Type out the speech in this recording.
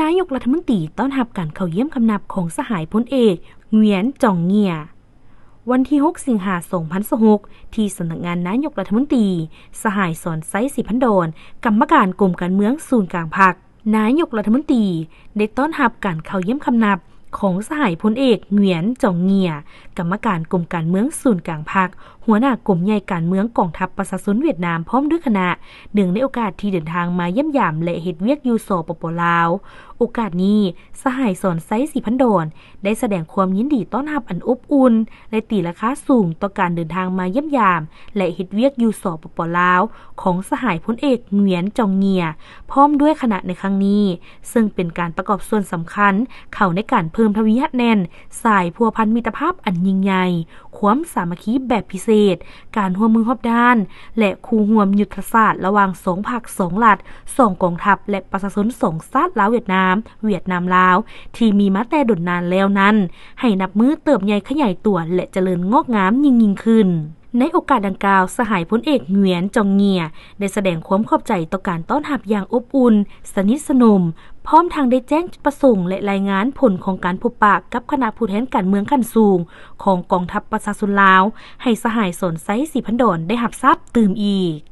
ນາຍົກລັດຖະມົນຕີຕ້ອນຮັບການເຂົ້າຢ້ຽມຄຳນັບຂອງສະຫາຍພົນເອກ ຫງວຽນ ຈອງເງຍ. ວັນທີຫົກ ສິງຫາ ສອງພັນຊາວຫົກ ທີ່ສຳນັກງານນາຍົກລັດຖະມົນຕີ, ສະຫາຍ ສອນໄຊ ສີພັນດອນ, ກຳມະການກົມການເມືອງສູນກາງພັກ, ນາຍົກລັດຖະມົນຕີໄດ້ຕ້ອນຮັບການເຂົ້າຢ້ຽມຄຳນັບຂອງສະຫາຍພົນເອກ ຫງວຽນ ຈອງເງຍ, ກຳມະການກົມການເມືອງສູນກາງພັກ, ຫົວໜ້າກົມໃຫຍ່ການເມືອງກອງທັບປະຊາຊົນຫວຽດນາມ ພ້ອມດ້ວຍຄະນະ, ເນື່ອງໃນໂອກາດທີ່ເດີນທາງມາຢ້ຽມຢາມ ແລະ ເຮັດວຽກຢູ່ ສປປ ລາວ. ໂອກາດນີ້, ສະຫາຍ ສອນໄຊ ສີພັນດອນ ໄດ້ສະແດງຄວາມຍິນດີຕ້ອນຮັບອັນອົບອຸ່ນ ແລະ ຕີລາຄາສູງຕໍ່ການເດີນທາງມາຢ້ຽມຢາມ ແລະ ເຮັດວຽກຢູ່ ສປປ ລາວ ຂອງສະຫາຍພົນເອກ ຫງວຽນ ຈອງເງຍ ພ້ອມດ້ວຍຄະນະໃນຄັ້ງນີ້, ເຊິ່ງເປັນການປະກອບສ່ວນສຳຄັນເຂົ້າໃນການເພີ່ມທະວີຮັດແໜ້ນສາຍພົວພັນມິດຕະພາບອັນຍິ່ງໃຫຍ່, ຄວາມສາມັກຄີແບບພິເສດ, ການຮ່ວມມືຮອບດ້ານ ແລະ ຄູ່ຮ່ວມຍຸດທະສາດລະຫວ່າງສອງພັກ, ສອງລັດ, ສອງກອງທັບ ແລະ ປະຊາຊົນສອງຊາດ ລາວ-ຫວຽດນາມ, ຫວຽດນາມ-ລາວ ທີ່ມີມາແຕ່ດົນນານແລ້ວນັ້ນ ໃຫ້ນັບມື້ເຕີບໃຫຍ່ຂະຫຍາຍຕົວ ແລະ ຈະເລີນງອກງາມຍິ່ງໆຂຶ້ນ. ໃນໂອກາດດັ່ງກ່າວ, ສະຫາຍພົນເອກ ຫງວຽນ ຈອງເງຍ ໄດ້ສະແດງຄວາມຂອບໃຈຕໍ່ການຕ້ອນຮັບຢ່າງອົບອຸ່ນ, ສະໜິດສະໜົມ, ພ້ອມທັງໄດ້ແຈ້ງຈຸດປະສົງ ແລະ ລາຍງານຜົນຂອງການພົບປະກັບຄະນະຜູ້ແທນການເມືອງຂັ້ນສູງຂອງກອງທັບປະຊາຊົນລາວ ໃຫ້ສະຫາຍ ສອນໄຊ ສີພັນດອນ ໄດ້ຮັບຊາບຕື່ມອີກ.